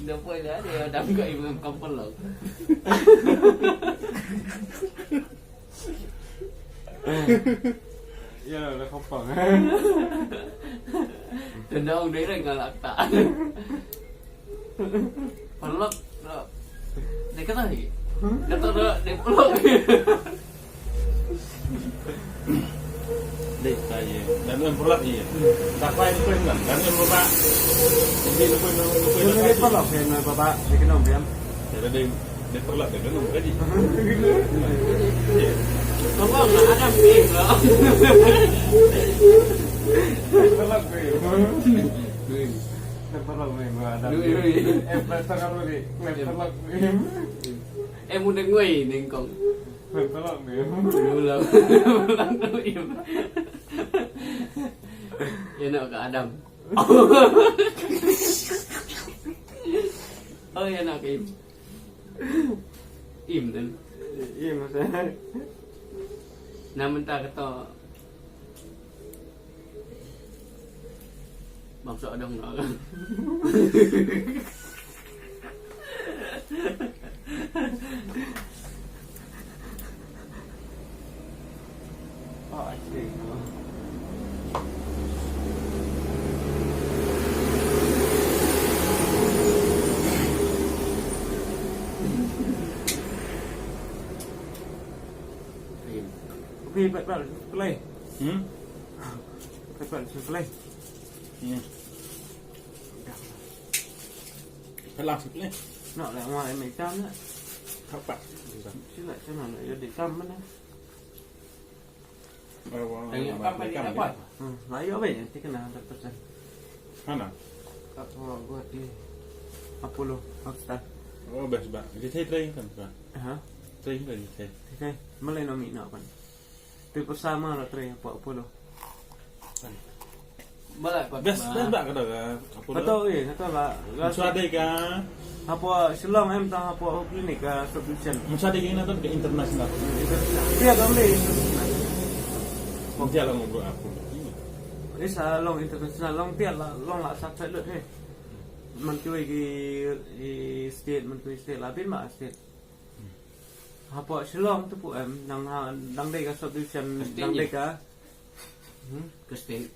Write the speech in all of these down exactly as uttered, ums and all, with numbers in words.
Dah poi dah dia dah buka ibu kampung lah. Ya, dah kampung. Tendang dia dah ngalak tak. Paralok. Dei kata hi. Kata dah dei paralok. Dei ta ye. Dan em paralok ye. Da kwai ni kwai dan. Dan em paralok. Dei ni kwai ni kwai. Dei paralok, dei paralok. Dei kena biang. Dei dei paralok dei kena biang. Tolong lah, ada biang lah. Paralok biang. Dei paralok biang, ada. Dei, dei. Eh, plastik apa ni? Dei paralok biang. Em, udah ngoi nengkong. Ulang. Ulang. Ïa noh ka Adam. Oh, ïa noh ka Im. Im dan. Im. Na mynta ka to. Bang sok dong. Oh, I see. Okay, but, but, play. Hmm? But, but, play. Hmm. Pha lang sip leh. Nok leh, ngwa em tam na. Thak pat. Sila channel na yo di tam mana. Ai, wa, wa, wa, wa, wa. Hmm, la yo be ti kena hundred percent. Mana? Ka ko gua di Apollo Hotstar. Oh, best ba. Di thai train kan ba. Ha? Train kan di thai. Di thai. Malai no mi no kan. Te pasa ma la trei hapoh Apollo. Best, best ba ka da ka Apollo. Ka to, eh, ka to la. Shuwa dei ka. Hapoh Shillong em tang hapoh clinic ka subscription. Shuwa dei ka international. International. Pia ka dei international. Pia la mo Apollo. Isa long international, long pia la, long la sak lut he. Man kiwei ki state, man kiwei state la bin ma state. Hapoh Shillong tu pu em, nang ha, nang dei ka subdivision, nang dei ka. Hmm? Ka state.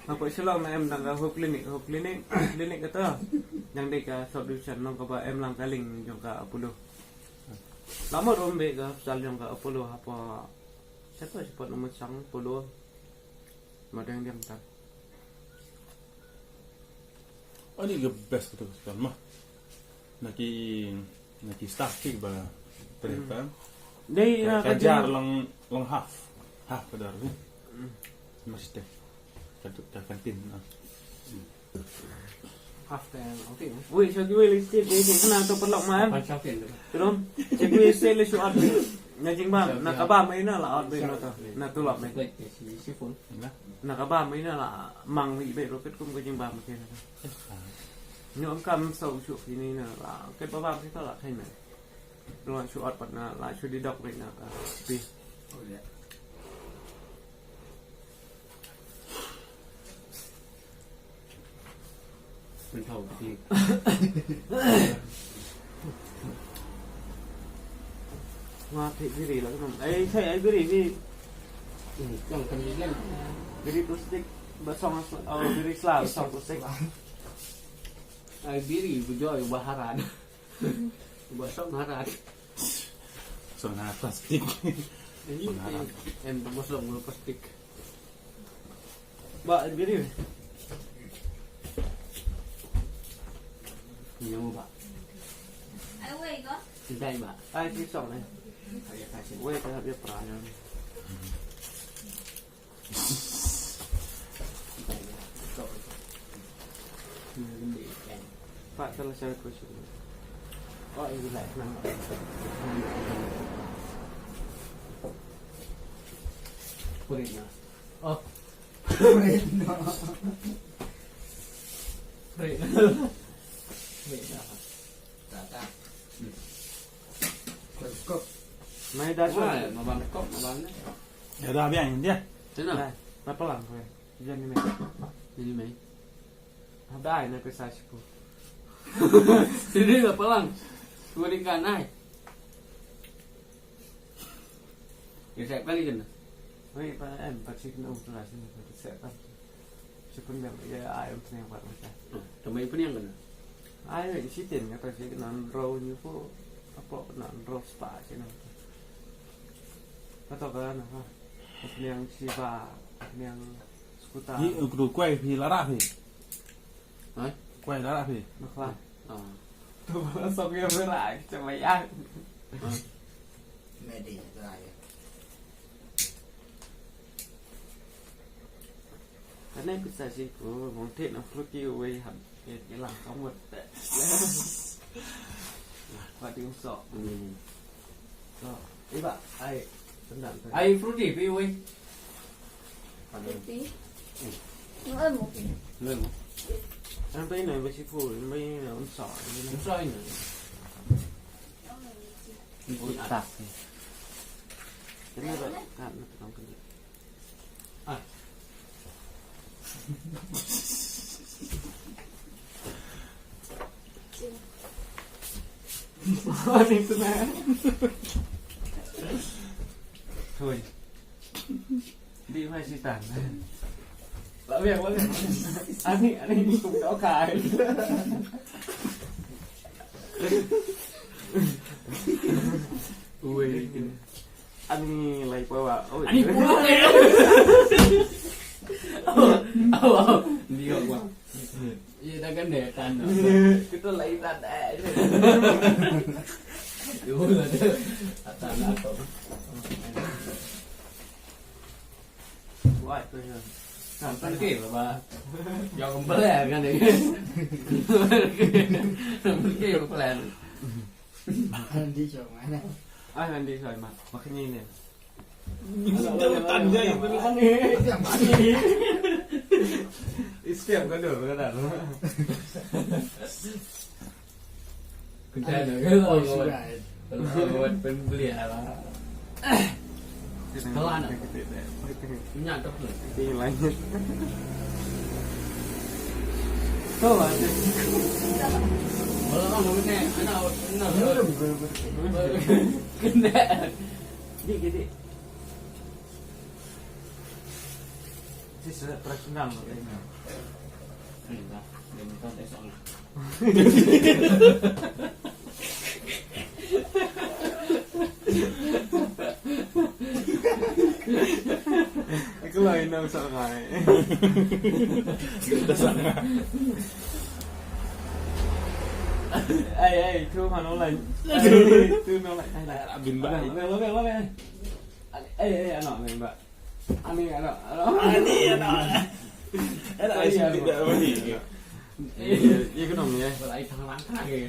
Hapoh Shillong na em nang ka Ho Clinic, Ho Clinic, Clinic kata. Nang dei ka subdivision, nang kaba em lang ka link jong ka Apollo. Lama rom be ka hospital jong ka Apollo, hapoh, siapa, siapa nama sang Apollo. Madang diang tak. Ani ka best tu kan mah. Naki, naki staff ki ba terita. Dei ka jar long, long half. Half ka dar ni. Mesti. Ka kantin. Half ka outing. Wei, sha kiwei lei state, dei kena to paralok ma em. Sha kiwei state lei shu ot. Na jingbam, na ka bam ina la ot be na to. Na tulop me. Na ka bam ina la mang ri be roket kum ka jingbam ke na. Ni ong kam sau shu kini na la. Ke ba bam kita la kai me. Lo shu ot pat na la shu di dok be na ka pi. Nga thik biri la ka. Ai thik ai biri bi. Hmm, yang kan ni kan. Biri plastik ba song, oh, biri sla ba song plastik. Ai biri bu joi ba haran. Ba song haran. Song haran plastik. Ini song haran. Em ba song plastik. Ba, biri. Ni mo ba. Ai wei ko. Dai ba. Ai ti song ni. Ai ka si. Wei ka bi pra ni. Pak, salah saya question. Oh, ini lah. Kulit na. Oh. Kulit na. Kulit na. Kulit na. Tak, tak. Hmm. Kulit kop. Mai dah. Wah, mabam kop, mabam ni. Ya dah, biar dia. Sana. Nah, apa lah? Jangan ni, mai. Ini, mai. Haba ai na pisa shiphew. Sini la palang. Shiphew tyngka nai. Ïa sep kali kan. Oi, pa em, pa sik na um tu la sini, pa sep kan. Shiphew tyngka, ïa, ai um tyngka pa mata. Tama ïa pynïang kan. Ai, ïa shi tin, kata shi kan row ni pu. Apa na row spa shi na. Kata ka na ha. Pynïang shi ba, pynïang skuta. Hi, kru kwai, hi lara hi. Hah? Kwai lara hi. Nakla. Ah. Tu ba sok ïa berai, coba ya. Hah? Medi, dah ya. Ka nai pisa shi ko, mong te na fruit ki wei ham. Ke ke lang ka mut. Ba ding so. Hmm. So, iba ai tendang. Ai fruit pi wei. Fruity. Hmm. Ngai mo. Ngai mo. Ang tayo na, ba shi fruit, ba yung, um, so. Um, so, yun. Utak. Kena ba, ka, na, ka, ka. Ah. Ani tu na. Thôi. Đi mai si tan. Love you, love you. Ani, ani, cũng có cài. Ui. Ani lai poi wa. Oi. Ani poi. Oh, oh, oh. Ni ko wa. Ye da kan de tan. Kita lai tan eh. Yo la de. Tan na to. Wa to ya. Kan tan ke ba. Yo ko ba ya kan de. Ke ba plan. Handi shong mana? Ah, handi shong ma. Makanya ini. Jauh tan jai. Istiap ka dur ka dah. Kita ada ke lo. Kalau buat pembeli apa? Kalau anak. Ini ada pun. Ini lain. Tuh, ada. Kalau kan namanya anak, anak. Kena. Dik, dik. Sisa personal. Ini dah. Ini kan esok. Aku lain nak sangai. Kita sangai. Ai, ai, tu mana lain? Ai, tu mana lain? Ai, ai. Abin ba. Lo, lo, lo, lo. Ai, ai, ano, abin ba. Ani, ano, ano. Ani, ano. Ano, ani, ano. Ani, ano. Ye, ye, kenapa ye? Wala, ai, thang lang, thang lang, ye.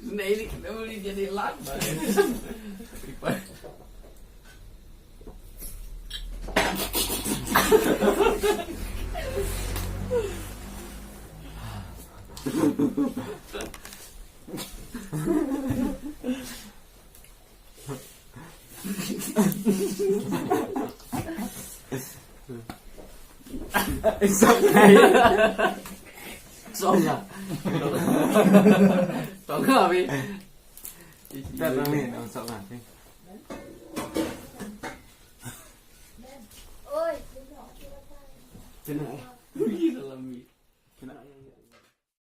Nah, ini kenapa ni jadi lang? Song ya. Song ya, Abi. Kita dulu nih, song ya. Oi. Kena. Ui, dalam ni.